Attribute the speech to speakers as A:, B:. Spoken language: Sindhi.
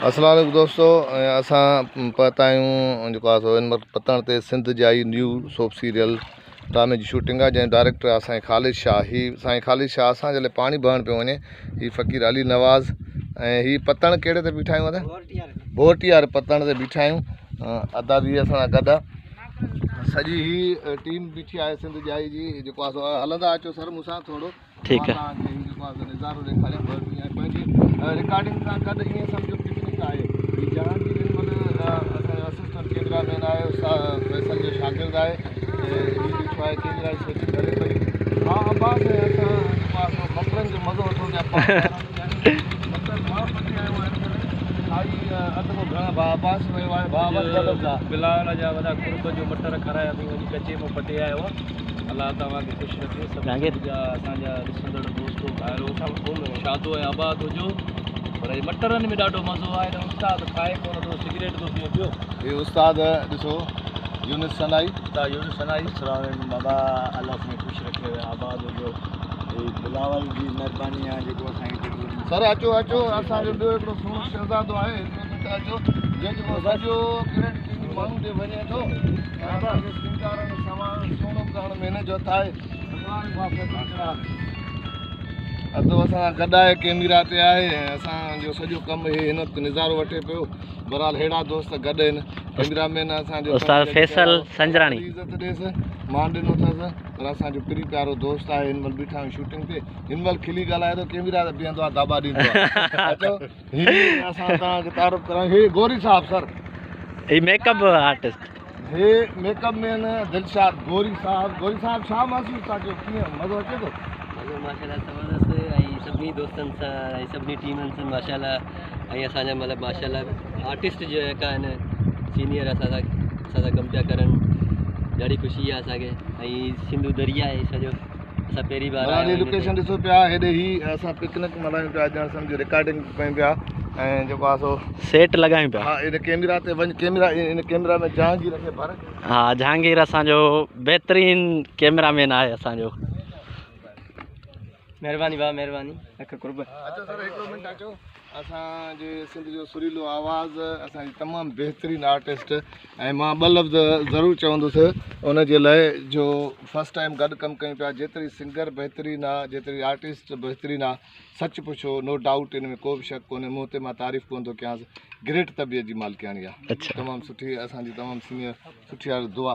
A: السلام عليڪم دوستو اسان پهتا آهيون جيڪو آهي سو هن وقت پتڻ تي سنڌ جائي نيو سوپ سيريل ڊرامي جي شوٽنگ آهي جنهن ڊائريڪٽر آهي سائين خالد شاهه هي سائين خالد شاهه اسان جي لاء پاڻي ڀرڻ پيو وڃي هي فقير علي نواز ۽ هي پتڻ ڪهڙي تي بيٺا آهيون ادا ڀورٽي واري پتڻ تي بيٺا آهيون ادا به اسان سان گڏ آهي سڄي هي ٽيم بيٺي آهي سنڌ جائي جي جيڪو آهي سو هلندا اچو سر مون سان ٿورو
B: ٺيڪ
A: مان توهان کي هي جيڪو آهي سو نظارو ڏيکاريان ٻه ۽ پنهنجي رڪارڊنگ سان گڏ ائين سمجهو پڪنڪ آهي هي جهانگير هن مهل اسان جو اسسٽنٽ ڪيمرا مين آهي استاد فيصل جو شاگرد آهي ۽ هي بيٺو آهي ڪيمرا جي سيٽنگ هلي پئي ها عباس ۽ اسان جيڪو آهي سو مٽرن جو مزو وٺون پيا مٽر مان پٽي آيو آهيان هن مهل کائي اڌ کان گهڻا ڀاء عباس ويو آهي ڀاء عباس ٻه لفظ
C: بلاول جا وڏا قرب جو مٽر کارايا اٿئي وڃي ڪچي مان پٽي آيو آهي الله توهان کي خوش رکي سڀ سنڌ جا اسان جا ڏسندڙ دوستو ڀائرو شادو ۽ آباد هجو پر هي مٽرن ۾ ڏاڍو مزو آهي ته استاد کائي ڪونه ٿو سگريٽ ٿو پيئي پيو.
A: هي استاد ڏسو يونس سنائي.
C: استاد يونس سنائي.
D: السلام عليڪم بابا الله سائين خوش رکي آباد هجو هي بلاول جي مهرباني آ جيڪو اسان کي
A: سر اچو اچو اسان جو ٻيو هڪڙو سهڻو شهزادو آهي هڪڙو منٽ اچو جنهن جيڪو سڄو ڪريڊٽ ماڻهو ڏي وڃي ٿو ۽ اسان کي سينگارڻ سنوارڻ سهڻو ڪرڻ ۾ هن جو هٿ آهي. ادو اسان سان گڏ آهي ڪيميرا تي آهي ۽ اسان جو سڄو ڪم هي هن وقت نظارو وٺي پيو بهرحال ههڙا دوست گڏ آهن ڪيميرا مين اسان جو
B: استاد فيصل سنجراڻي
A: عزت ڏيس مان ڏنو اٿس پر اسان جو پري پيارو دوست آهي هن مهل بيٺا آهيون شوٽنگ تي هن مهل کلي ڳالهائي ٿو ڪيميرا تي بيهندو آهي داٻا ڏيندو آهي اچو هي اسان توهان کي تعارف ڪرايون هي غوري صاحب سر
B: هي ميڪ اپ آرٽسٽ
A: هي ميڪ اپ مين دلشاد غوري صاحب غوري صاحب ڇا محسوس ٿا ڪيو ڪيئن مزو اچي ٿو؟
E: مزو ماشاءالله زبردست ۽ سڀني دوستن سان ۽ سڀني ٽيمن سان ماشاءالله ۽ اسان جا مطلب ماشاءالله آرٽسٽ جيڪا آهن سينيئر اسان سان اسان سان ڪم پيا ڪرن ڏاڍي خوشي آهي اسان کي ۽ سنڌو دريا آهي سڄو اسان پهرين بار آيا
A: آهيون لوڪيشن ڏسو پيا هيڏي هي اسان پڪنڪ ملهايون پيا ڄڻ سمجهو رڪارڊنگ ڪيون پيا ۽ جيڪو آ سو
B: سيٽ لڳايون پيا
A: ها ان ڪيمرا تي وڃ ڪيمرا ان ڪيمرا ۾ جهانگير کي ڀر
B: ها جهانگير اسان جو بهترين ڪيمرا مين آهي اسان جو.
E: مهرباني ڀاء مهرباني لک قرب.
A: اچو سر هڪڙو منٽ اچو اسان جي سنڌ جو سريلو آواز اسان جي تمام بهترين آرٽسٽ ۽ مان ٻه لفظ ضرور چوندس ان جي لاء جو فرسٽ ٽائيم گڏ ڪم ڪيون پيا جيتري سنگر بهترين آ جيتري آرٽسٽ بهترين آ سچ پڇو نو ڊائوٽ ان ۾ ڪو به شڪ ڪونهي منهن تي مان تعريف ڪونه ٿو ڪيانس گريٽ طبيعت جي مالڪياڻي آ تمام سٺي اسان جي تمام سينيئر سٺي آ دعا.